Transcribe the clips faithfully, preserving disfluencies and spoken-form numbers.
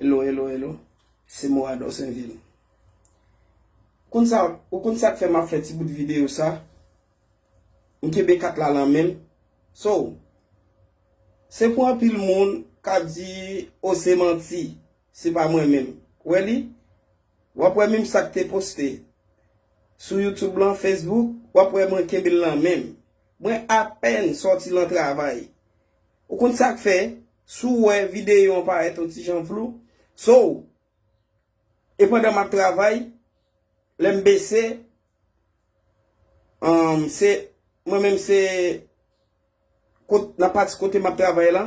Hello, hello, hello. Se Morador Senvil. Konn sa, ou konn sa k fè m ap fè ti bout videyo sa? M kenbe kat la lan men m. So, se pou anpil moun k ap di, "O, se manti, se pa mwen menm." Ou wè li? W ap wè menm sa k te poste sou YouTube lan, Facebook, w ap wè mwen kenbe l lan men m. Mwen apèn sòti lan travay. Ou konn sa k fè? Si w wè videyo an parèt yon ti jan flou, so, e pandan m ap travay, lè m bese, um, se, mwen menm se, kot, nan pati kote m ap travay la,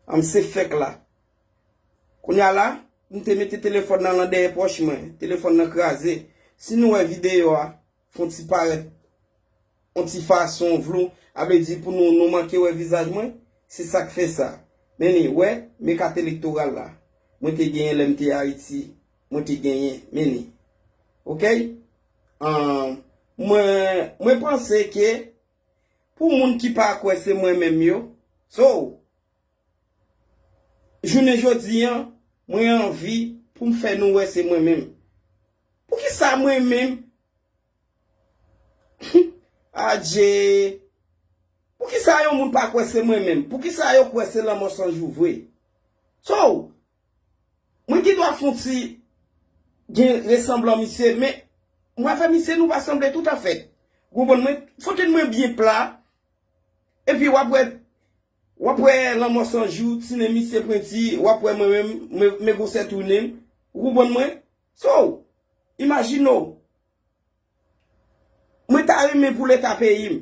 um, se fèk la. Kounye a la, m te mete telefòn nan lan dèyè pòch mwen, telefòn nan kraze. Si nou wè videyo a, fè yon ti parèt yon ti fason vlou, a vle di pou nou, nou manke wè vizaj mwen, se sa k fè sa. Men ni, wè, men kat elektoral la. Mwen te genyen lè m te Ayiti, mwen te genyen, men ni. Oke? Ahn, mwen, mwen panse ke pou moun ki pa kwè se mwen menm yo, so, jounen jodi an, mwen anvi pou m fè nou wè se mwen menm. Poukisa mwen menm? Adje! Poukisa yon moun pa kwè se mwen menm? Poukisa yo kwè se Lanmò San Jou vre? So, mwen gen dwa fè yon ti gen resanblan misye, men mwen avè misye nou pa sanble toutafèt. Ou konprann mwen? Fote mwen byen pla, epi w ap wè, w ap wè Lanmò San Jou, ti nen misye pwenti, w ap wè mwen menm, mwen, men gwosè tou nen m. Ou konprann mwen? So, imajine w, mwen ta renmen pou Leta peyi m,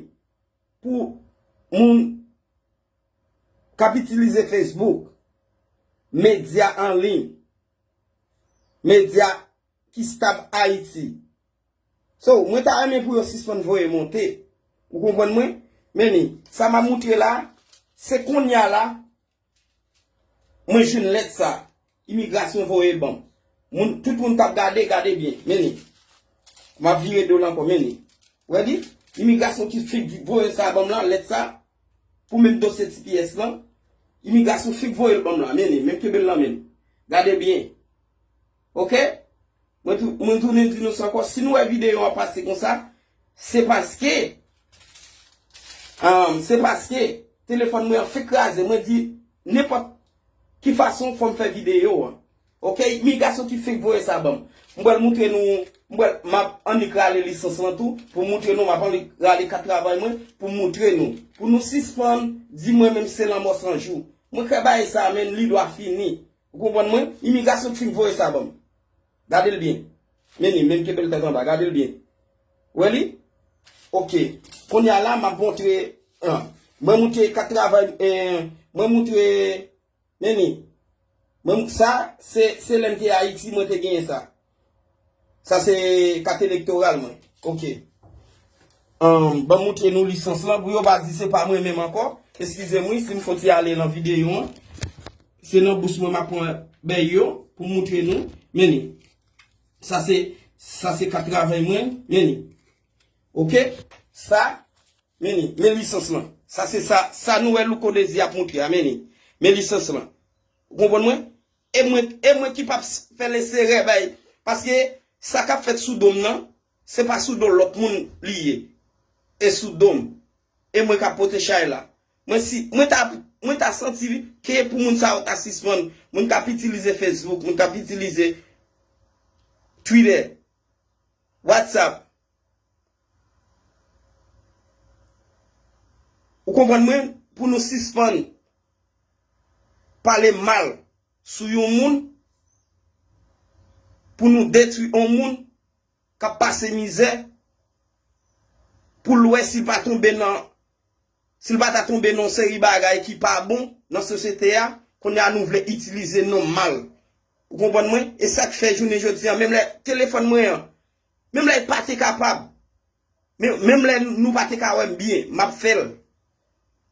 pou moun k ap itilize Facebook, medya an liy, medya ki stab Ayiti. So, mwen ta renmen pou yo sispann voye monte. Ou konprann mwen? Men ni, sa m ap moutre la, se kounye a la, mwen jwenn lèt sa. Imigrasyon voye ban m. Moun, tout moun t ap gade, gade byen. Men ni. M ap vire do l ankò, men ni. Wè li? Imigrasyon ki fèk voye sa ban m lan, lèt sa, pou menm dosye T P S lan. Imigrasyon fèk voye l ban m lan, men ni. Menm kenbe l lan men m. Gade byen. Oke? Mwen tou, mwen tounen di nou sa ankò. Si nou wè videyo a pase konsa, se paske, um, se paske telefòn mwen an fèk kraze. Mwen di nenpòt ki fason fò m fè videyo a. Oke? Men gason ki fèk voye sa ban m. M pral moutre nou, m pral, m ap annik rale lisans lan tou, pou moutre nou, m ap annik rale kat travay mwen, pou moutre nou. Pou nou sispann di mwen menm se Lanmò San Jou. Mwen kwè bagay sa, men li dwa fini. Ou konprann mwen? Imigrasyon ki fin voye sa ban m. Gade l byen. Men ni, men kenbe l tèt anba. Gade l byen. Ou wè li? Oke. Kounye a la, m ap montre, ah, mwen moutre kat travay, eh, mwen moutre, men ni. Mwen, sa, se, se lè m te Ayiti, mwen te genyen sa. Sa se kat elektoral mwen. Oke. Ahn, ban m moutre nou lisans lan pou yo pa di se pa mwen menm ankò. Eskize m wi si m fon ti ale nan videyo an. Se nan bous mwen m ap pran bèy yo pou m moutre nou. Men ni. Sa se, sa se kat travay mwen. Men ni. Oke? Sa, men ni. Men lisans lan. Sa se sa, sa nou wè Louko Dezi ap moutre a. Men ni. Men lisans lan. Ou konprann mwen? E mwen, e mwen ki p ap s-, fè leserè bay. Paske sa k ap fèt sou do m nan, se pa sou do lòt moun li ye. E sou do m. E mwen k ap pote chay la. Mwen si, mwen ta, mwen ta santi ke pou moun sa yo ta sispann, moun k ap itilize Facebook, moun k ap itilize Twitter, WhatsApp. Ou konprann mwen? Pou nou sispann pale mal sou yon moun, pou nou detwi yon moun k ap pase mizè, pou l wè si l pa tonbe nan, si l pa ta tonbe nan yon seri bagay ki pa bon nan sosyete a, kounye a nou vle itilize non m mal. Ou konprann mwen? E sa k fè jounen jodi a, menm lè telefòn mwen an, menm lè l pa te kapab, men, menm lè nou pa te ka wè m byen, m ap fè l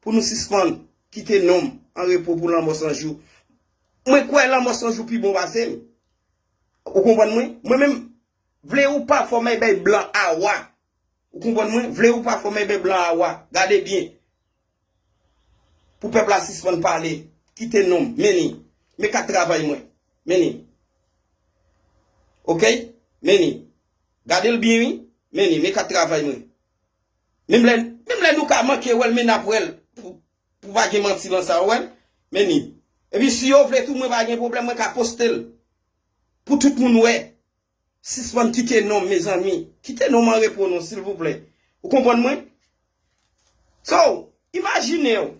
pou nou sispann kite non m an repo pou Lanmò San Jou. Mwen kwè Lanmò San Jou pi bon pase m. Ou konprann mwen? Mwen menm, vle ou pa, fò m al bay blan awa. Ou konprann mwen? Vle ou pa, fò m al bay blan awa. Gade byen. Pou pèp la sispann pale. Kite non m. Men ni. men kat travay mwen. Men li. Oke? Men li. Gade l byen, wi. Men li, men kat travay mwen. Menm lè, menm lè nou ka manke wè l, men n ap wè l. Pou, pou pa gen manti lan sa, ou wè l. Men li. Epi si yo vle tou, mwen pa gen pwoblèm, mwen ka poste l. Pou tout moun wè. Sispann kite non m, mezanmi. Kite non m an repo non, silvouplè. Ou konprann mwen? So, imajine w.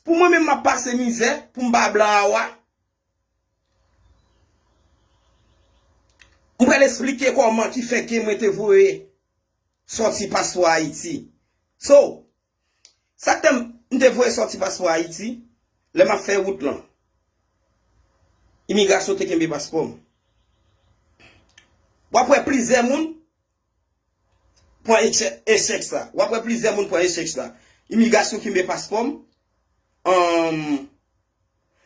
Pou mwen menm m ap pase mizè, pou m pa blan awa. M pral esplike kòman ki fè ke mwen te voye sòti paspò Ayiti. So, sa k fè m te voye sòti paspò Ayiti, lè m ap fè wout lan. Imigrasyon te kenbe paspò m. W ap wè plizyè moun pran echèk, echèk sa. W ap wè plizyè moun pran echèk sa. Imigrasyon kenbe paspò m. Anm,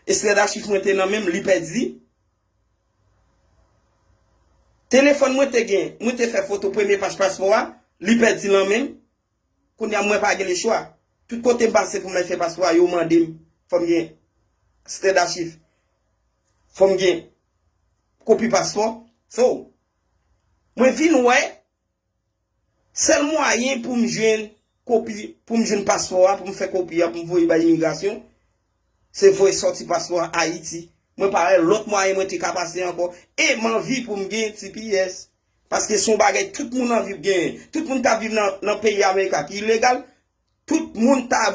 Extrait d'archives mwen te nan men m, li pèdi. Telefòn mwen te gen, mwen te fè foto premye paj paspò a, li pèdi lan men m. Kounye a mwen pa gen lechwa. Tout kote m pase pou m al fè paspò a, yo mande m, fò m gen extrait d'archives. Fò m gen kopi paspò. So, mwen vin wè, sèl mwayen pou m jwenn kopi, pou m jwenn paspò a, pou m fè kopi a, pou m voye bay imigrasyon, se voye sòti paspò a Ayiti. Mwen pa wè lòt mwayen mwen te ka pase ankò. E m anvi pou m gen T P S. Paske se yon bagay tout moun anvi genyen. Tout moun k ap viv nan, nan peyi Amerika ki ilegal, tout moun ta